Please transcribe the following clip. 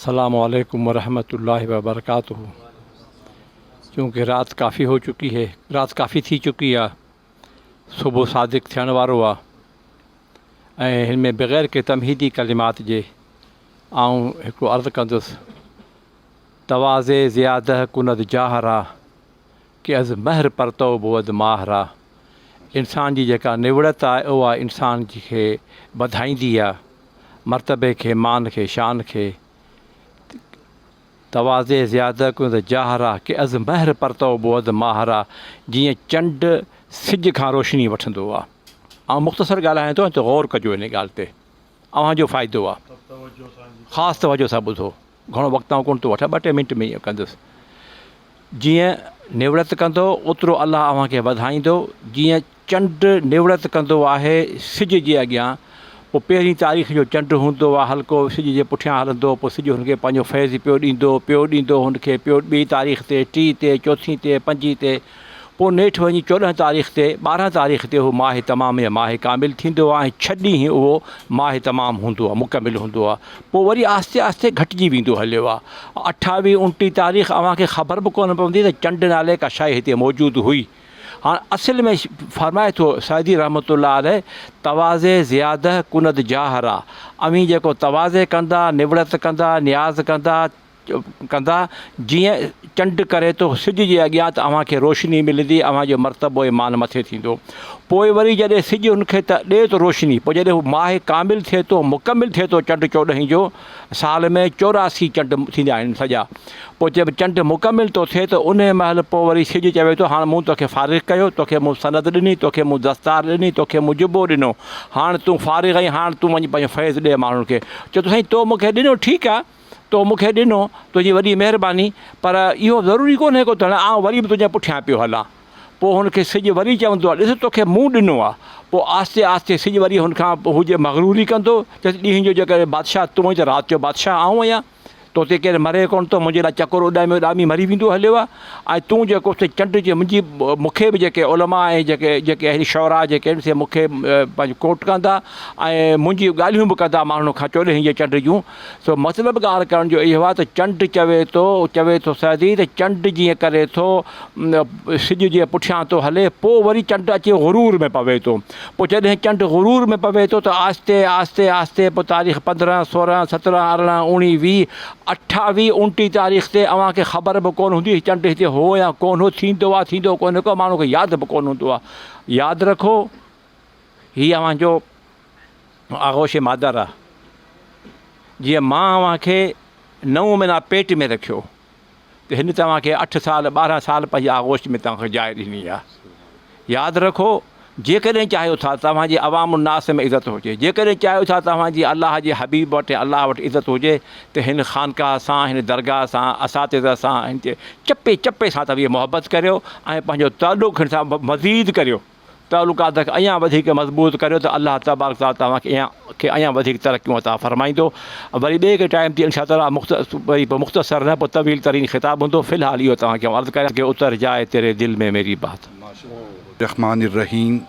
السلام عليڪم ورحمة الله وبرڪاته چونڪه رات ڪافي هو چڪي هي رات ڪافي ٿي چڪي آ صبح صادق ٿيڻ وارو آ ۽ هن ۾ بغير ڪي تمهيدي ڪلمات جي آئون هڪڙو عرض ڪندس تواضع زياده کند جاه را ڪي از مهر پرتو بود ماه را انسان جي جيڪا نوڙت آهي اها انسان کي وڌائيندي آ مرتبي کي مان کي شان کي تواضع زياده ڪند جاه را ڪي از مهر پرتو بود ماه را جيئن چنڊ سج کان روشني وٺندو آ. آئون مختصر ڳالهايان ٿو ته غور ڪجو ان ڳالهه تي اوهان جو فائدو آ. خاص توجه سان ٻڌو. گهڻو وقت آئون ڪونه ٿو وٺان ٻه ٽي منٽ ۾ ائين ڪندس. جيئن نوڙت ڪندو اوترو الله اوهان کي وڌائيندو. جيئن چنڊ نوڙت ڪندو آهي سج جي اڳيان پوء پهرين تاريخ جو چنڊ هوندو آهي هلڪو سج جي پٺيان هلندو پوء سج هن کي پنهنجو فيض پيو ڏيندو پيو ڏيندو هن کي پيو ٻي تاريخ تي ٽي تي چوٿين تي پنجين تي پوء نيٺ وڃي 14 تاريخ تي 12 تاريخ تي هو ماهه تمام يا ماهه ڪامل ٿيندو آهي ۽ ڇهه ڏينهن اهو ماهه تمام هوندو آهي مڪمل هوندو آهي پوء وري آهستي آهستي گهٽجي ويندو هليو آهي اٺاويهه اڻٽيهه تاريخ اوهان کي خبر به ڪونه پوندي ته چنڊ نالي ڪا شيء هتي موجود هئي هاڻ اصل ۾ فرمائي ٿو سعدي رحمة الله عليه تواضع زياده کند جاهرا اوهين جيڪو تواضع ڪندا نوڙت ڪندا نياز ڪندا ڪندا جيئن چنڊ ڪري ٿو سج جي اڳيان ته اوهان کي روشني ملندي اوهان جو مرتبو ۽ مان مٿي ٿيندو پوء وري جڏهن سج ان کي ته ڏئي ٿو روشني پوء جڏهن هو ماهه ڪامل ٿئي ٿو مڪمل ٿئي ٿو چنڊ چوڏهين جو سال ۾ 84 چنڊ ٿيندا آهن سڄا پوء جب چنڊ مڪمل ٿو ٿئي ته انهيء مهل پوء وري سج چوي ٿو، هاڻ مون توکي فارغ ڪيو، توکي مون سند ڏني، توکي مون دستار ڏني، توکي مون جبو ڏنو، هاڻ تون فارغ آهين، هاڻ تون وڃي پنهنجو فيض ڏي ماڻهن کي. چئي ٿو، سائين تو مون کي ڏنو، ٺيڪ آهي، تو مون کي ڏنو، تنهنجي وڏي مهرباني، پر اهو ضروري ڪونهي ڪو ته هاڻ آئون وري به تنهنجي پٺيان پيو هلان. پوء هن کي سج وري چوندو آهي، ڏس توکي مون ڏنو آهي. پوء آهستي آهستي سج وري هن کان هو جي مغروري ڪندو، چئيس، ڏينهن جو جيڪڏهن بادشاهه تون آهين ته رات جو بادشاهه آئون آهيان. تو تي ڪير مري ڪونه ٿو، منهنجي لاء چڪر اڏامي اڏامي مري ويندو هليو آ ۽ تون جيڪو سي چنڊ جي منهنجي مون کي به جيڪي علماء ۽ جيڪي جيڪي اهل شعراء جيڪي آهن سي مون کي پنهنجو ڪوٽ ڪندا ۽ منهنجي ڳالهيون به ڪندا ماڻهن کان چوڏهين جي چنڊ جون سو مطلب ڳالهه ڪرڻ جو اهو آ ته چنڊ چوي ٿو چوي ٿو سعدي ته چنڊ جيئن ڪري ٿو سج جي پٺيان ٿو هلي پوء وري چنڊ اچي غرور ۾ پوي ٿو پوء جڏهن چنڊ غرور ۾ پوي ٿو ته آهستي آهستي آهستي پوء تاريخ 15، 16، 17، 18، 19، 20، 28، 29 تاريخ تي اوهان کي خبر به ڪونه هوندي هي چنڊ هتي هو يا ڪونه هو، ٿيندو آ ٿيندو ڪونهي ڪو ماڻهو کي ياد به ڪونه هوندو آ. ياد رکو هي اوهان جو آغوش مادر آ. جيئن مان اوهان کي نو مهينا پيٽ ۾ رکيو. ته هن توهان کي اٺ سال 12 سال پنهنجي آغوش ۾ توهان کي جاء ڏني آهي. ياد رکو جيڪڏهن چاهيو ٿا توهان جي عوام الناس ۾ عزت هجي، جيڪڏهن چاهيو ٿا توهان جي الله جي حبيب وٽ ۽ الله وٽ عزت هجي ته هن خانقاهه سان، هن درگاهه سان، اساتذه سان، هن جي چپي چپي سان توهين محبت ڪريو ۽ پنهنجو تعلق هن سان مزيد ڪريو. تعلقات کي اڃا وڌيڪ مضبوط ڪريو ته الله تبارڪ تعالي توهان کي کي اڃا وڌيڪ ترقيون عطا فرمائيندو وري ٻئي ڪنهن ٽائيم تي انشاء الله وري پوء مختصر نه پوء طويل ترين خطاب هوندو في الحال اهو توهان کي عرض ڪريان ڪي اتر جائي تيري دل ۾ ميري بات. الرحمٰن الرحيم.